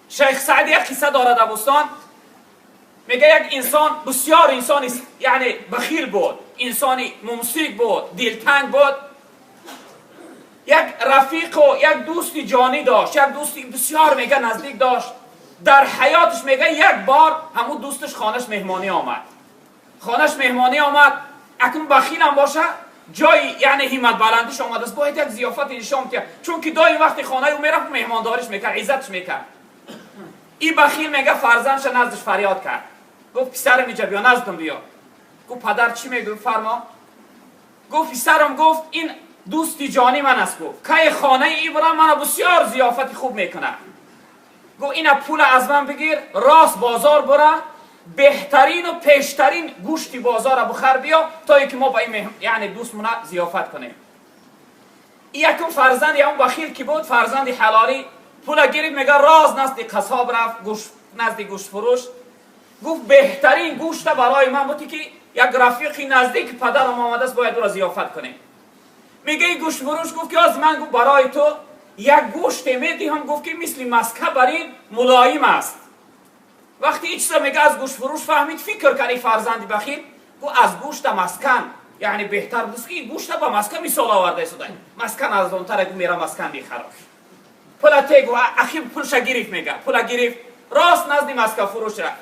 Шайх Саъди як қисса дорад дар Бӯстон. Мега, як инсон, бисёр инсони, яъне, бахил буд, инсони мумсик буд, дилтанг буд. Як рафиқу як дӯсти ҷонӣ дошт, як дӯсти бисёр, мега, наздик дошт. Дар ҳаёташ, мега, як бор ҳамун дӯсташ хонаш меҳмонӣ омад, хонаш меҳмонӣ омад. Акнун бахилам боша, ҷои, яъне, ҳимматбаландиш омадааст, бояд як зиёфате нишон диҳад, чунки доим вақти хонаи ӯ мерафт, меҳмондориш мекард, иззатш мекард. И бахил, мега, фарзандша наздиш фарёд кард, гуфт: «Писарам, иҷа биё, наздум биё». Гуфт: «Падар, чӣ мегӯ, фармо». Гуфт: «Писарам, — гуфт, — ин дӯсти ҷони ман аст, — гуфт, — кай хонаи ӣ бурам, мана бисёр зиёфати хуб мекунад». Гуфт: «Ина пула аз ман бигир, рост бозор бура, беҳтарину пештарин гӯшти бозора бухар, биё, то ин ки мо ба ин, яъне, дӯстмона зиёфат кунем». И якум фарзанди ҳамон бахил ки буд, фарзанди ҳалолӣ, пула гирифт, мега, рост назди қассоб рафт, назди гӯштфурӯш. Гуфт: «Беҳтарин гӯшта барои ман буди, ки як рафиқи наздики падарам омадааст, бояд ӯро зиёфат кунем». Мега, и гӯштфурӯш гуфт ки оз ман, гуфт, барои ту як гӯште медиҳам, гуфт, ки мисли маска бар ин мулоим аст. Вақти ин чиза, мега, аз гӯштфурӯш фаҳмид, фикр кард и фарзанди бахил, гуфт: «Аз гӯшта маскан, яъне, беҳтар буд, ки гӯшта ба маска мисол оварда истода, маскан арзонтара». Гу мера, маскан мехарад, пула те, гу ахир пулша гирифт. Мега, пула гирифт, рост назди маскафурӯш рафт.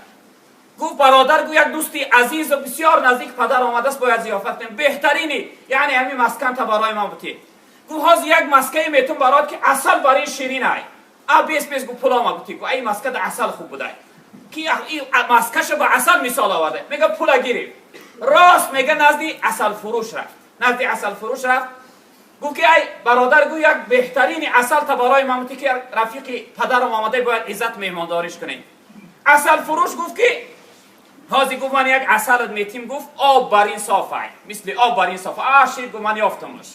Гуфт: «Бародар, — гу, — як дӯсти азизу бисёр наздик падар омадааст, бояд зиёфат кунем, беҳтарини, яъне, ҳамин масканта барои ман бутӣ». Гуфт: «Ҳозир як маскае метун барод, ки асал бар ин ширин ай а бес бес». Гу пулома бутӣ. Гу ай маскада асал хуб будай, ки маскаша ба асал мисол оварда. Мега, пула гирифт, рост, мега, назди асалфурӯш рафт, назди асалфурӯш рафт. Гуфт ки ай бародар, гу, як беҳтарини асал та барои ман бутӣ, ки рафиқи падарам омада, бояд иззат меҳмондориш кунем. Асалфурӯш гуфт ки ҳозир, гуфт, ман як асалат метим, гуфт, об бар ин соф ай, мисли об бар ин соф а шир. Гуфт: «Ман ёфтамаш,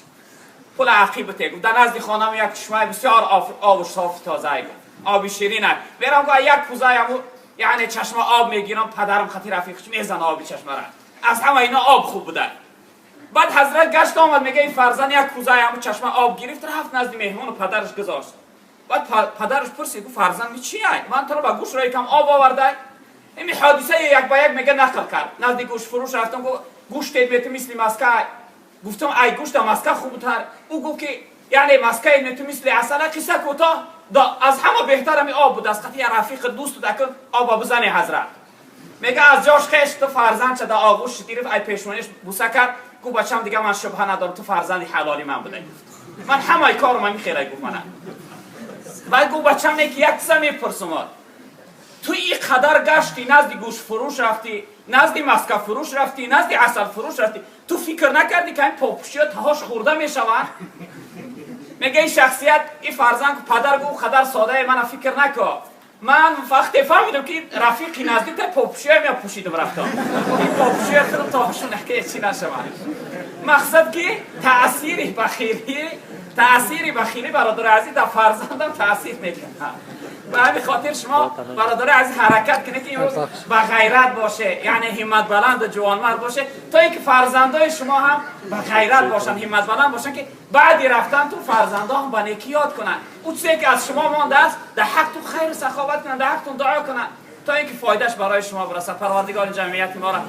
пула ақиб бите». Гуфт: «Дар назди хонам як чишмаи бисёр обу софи тоза, гуфт, оби ширин ай. Мерам, гуфт, як кузаи ҳаму, яъне, чашма об мегирам, падарам хати рафиқш мезана оби чашмара, аз ҳама ино об хуб буда». Баъд ҳазрат гашт омад, мега, ин фарзанд як кузаи ҳаму чашма об гирифт, рафт назди меҳмону падараш гузошт. Баъд падараш пурсид, гуфт: «Фарзанд, чи ай, ман туро ба гӯш рои кам об овардай?» Ими ҳодисаи як ба як, мега, нақл кард: «Назди гӯштфурӯш рафтам, гуфт, гӯштет мету, мисли маска. Гуфтам, ай гӯшта маска хубтар. Ӯ гуфт ки, яъне, маскаи мету, мисли асала. Қисса кӯтоҳ, аз ҳама беҳтар ами об буд, аз қати рафиқи дӯсту дакун оба бизане». Ҳазрат, мега, аз ҷош хеш ту фарзандша да оғӯш гирифт, ай пешониш буса кард, гуфт: «Бачам, дига ман шубҳа надорам, ту фарзанди ҳалоли ман будай. Ман ҳамаи корам ами хелай», гуфт, «мана». Баъд гуфт: «Бачам, не ки як чиза мепурсумод: ту и қадар гашти, назди гӯштфурӯш рафтӣ, назди маскафурӯш рафтӣ, назди асалфурӯш рафтӣ, ту фикр накардӣ, ки ҳамин попушиё таҳош хӯрда мешаванд?» Мега ин шахсият, ин фарзанд, падар гуфт: «Қадар содае мана фикр нако. Ман вақте фаҳмидам, ки рафиқи наздикта, попушиё мя пӯшидам, рафтам, ин попушиё худам таҳошон чи нашаванд». Мақсад ки таъсири бахилӣ, бародари азиз, дар фарзандам таъсир мекунад. Ба ҳамин хотир шумо, бародари азиз, ҳаракат кунед, ки имрӯз ба ғайрат боше, яъне ҳимматбаланду ҷавонмард боше, то ин ки фарзандои шумо ҳам ба ғайрат бошанд, ҳимматбаланд бошанд, ки баъди рафтан ту фарзандо ҳам ба некӣ ёд кунанд. Ӯ чизе ки аз шумо мондааст, дар ҳақту хайру саховат кунанд, дар ҳақтун дуо кунанд, то ин ки фоидааш барои шумо бирасад. Парвардигори ҷамъияти моро